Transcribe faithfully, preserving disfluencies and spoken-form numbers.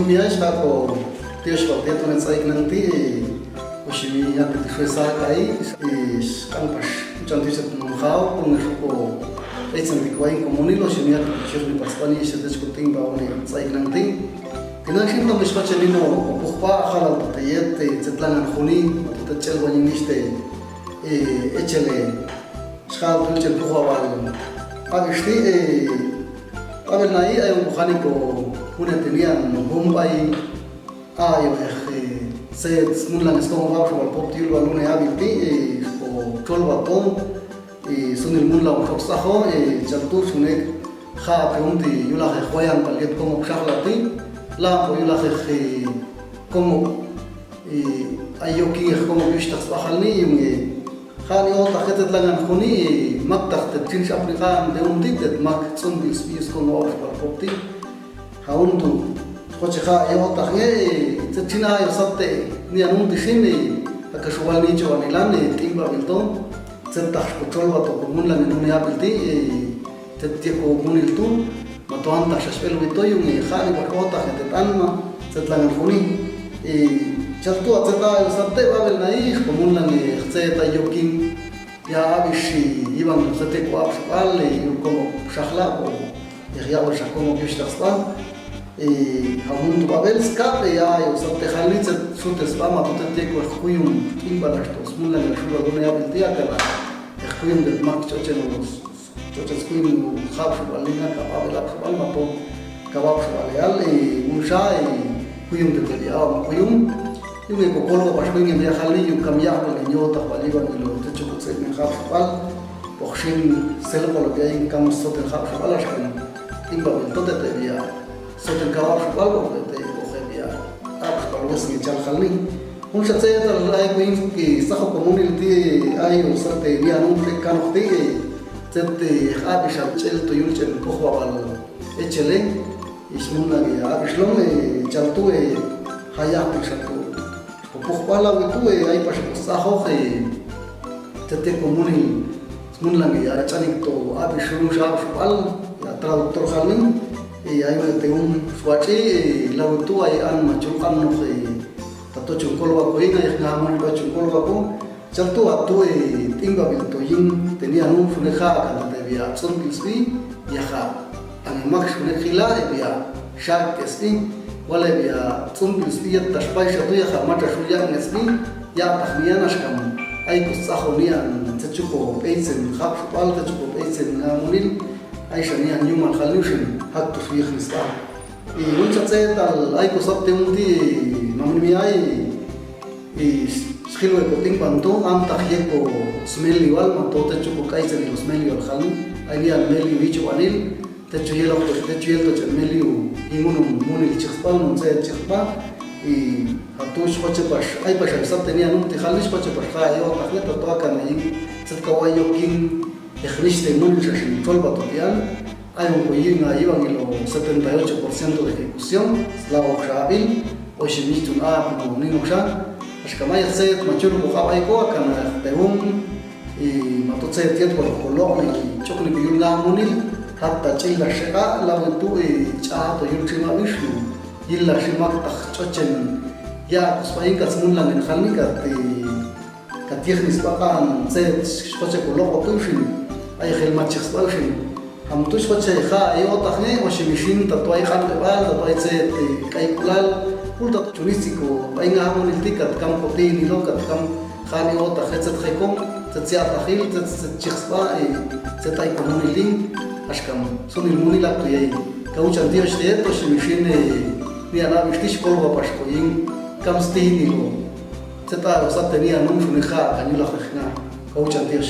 Miaes kako, tiox bal tieto ne tsainan ti, oxi mi ati ti suesa kai, i, kan pas ucan ti set mengkau, pun ngesuko, eh, cantik wain komunil, oxi mi ati ti sues ni pas pani, set es kuting bau ne tsainan ti. Tinan sin tomis pace nino, kukuh pa, halal tu teyet, te, cetlangan huni, tu tecel wanyi niste, eh, ecele. Sekali tu cen kukuh awal. Abis ti, eh, Abel nai, ayo buhani ko, hune tenian, humbai, ayo, eh, eh, se, munlang esko ngau, wal pop tiul, wal lune abil ti, eh, ko, col bato, eh, sunil munlang sok saho, eh, cantu sunek, ha, pe unti, yulah, eh, hoyang, paliet kongok syahla ti, lampo yulah, eh, eh, kongok, eh, ayo king, eh, kongok yus tak bahal ni, yung, eh, Kani otak ketet langan kuni, mak tak tet cin siap ni kan, de unti tet mak sun bis bis ko ngau pal pop ti. Haun tu, ko cek ha, iyo otak nge, tet cin ayo sate, ni anu di sini, aka sual ni cuan ilan ni, timba bilto, tet tak ko col atau ko mun lan ni abil ti, tet tie ko munil tu, Matoan tak sasbel wito yung, eh, ha ni bak otak, eh, tetan ma, tet langan kuni. Eh, cal tu, tet ayo sate, babel nai, komun lang, eh, tet ayo king. Ya, abis si, ibang sate ko ap sekali, yung komo sahla ko. Ya, ya, bersa komo yus tak spa. Eh, hamun tu babel sekap, eh, ya, ayo sate hal ni, tet sute spa, mato tet ko kuyung, king balas tu, semun lang, eh, sudah guna ya, binti akal lah. Eh, kuyung, tet mak, cocen, lulus. Cocok sekuyung, hap sebalik, kabab, lap sebalik, mato, kabab sebalik, al, eh, unsai, kuyung tete di awam, kuyung, yung, eh, kokolo, pas kuyung, yang dia kali, yung kami, ya, balik, nyo, tak balik, balik, lo, itu cukup sering, hap sebalik, boxing, sel, kalau dia, yang kamu, sotel, hap sebalik, kan, timbang, itu tete dia. Soten kawal sual, bete, bohe bia. Abis kaluas ngecal kali. Mun sat saya terlai kuin ki saho komunil ti, ayo, sate bia nung te kanok ti, sate abis sat cel tuyul cel boh wawal. E cele, ismun lagi, abis long, e, cal tu, e, hayak tu satu. Pupuh pala witu, e, ai pas saho, e, tete komunil. Semun lagi, ya, canik to, abis sunu sa-, sual, ya, traduktor kami, e, ai, teum suaci, e, lau tu, ai, an, macul kan, no, e, tato cungkol wako, ina, ya, ngamun ba cungkol wako, cal tu, atu, e, timba bil toying, teni anu, sune ha, kan, tete bia, sun bil sui, ya, ha. Ani mak sune kila, e, bia, syak, e, spi, wale, bia, sun bil spi, ya, tas pai, satu, ya, ha, mata, suya, nge, spi, ya, tas, nian, as, kam, ai, kus, saho, nian, secuko, peisen, hak, supal, secuko, peisen, ngamunin, ai, sa, nian, nyuman, hal, nyusin, hak, tus, wih, nista. I, mun, cat, se, tal, ai, kus, ap, te, mun, ti, mamun, mi, ai, I, skill we ko timbang tu, antah ye ko smell iwal, ma to te cukup kai seni lo smell iwal kali, ai nian meliu icu anil, te cuyel ok, te cuyel to cen meliu, ingun munil cikpa, nun se cikpa, i, atu sikoce pas, ai pas ai sab te nian nun ti kali sikoce pas ka ayo, antah ye to to akan ai, set kawai yoking, Teknis te mun sa sin col batu tian, ai ongko i nga iwang ilo setenta y ocho por ciento de ejecución, selawok sa abil, oi si mistun a, pun nino sa, pas kamai set macul ko kawai ko, akan teung, i matot set tiat ko kolok ni, cok ni kuyul nga munil, hatta cil la seka, lawan tu i ca to yul cima wisnu, yil la simak tak cocen, ya, kus paing ka semun langin kami ka ti, Katiak ni sepakan, se, sikoce kolok waktu isin. Ai hel macik sepakan isin. Ham tu sikoce ha, ai otak ni, washing machine, tatuai kan bebal, tatuai se, ti, kai kulal. Kul tatu cuni siko, pai nga mo nilti kat kam koti ni lo, kat kam kani otak, se, se, hekong, se, se, atahil, se, se, cik sepa, ai, se, tai komo niling, as kam, sunil muni lak tu yai. Kau cantik, washing machine, ni anak mistis, kol wapas koying, kam seti ni lo. Ceta lo sate ni anu suni ha, kan yulah rehna. Kau cantik.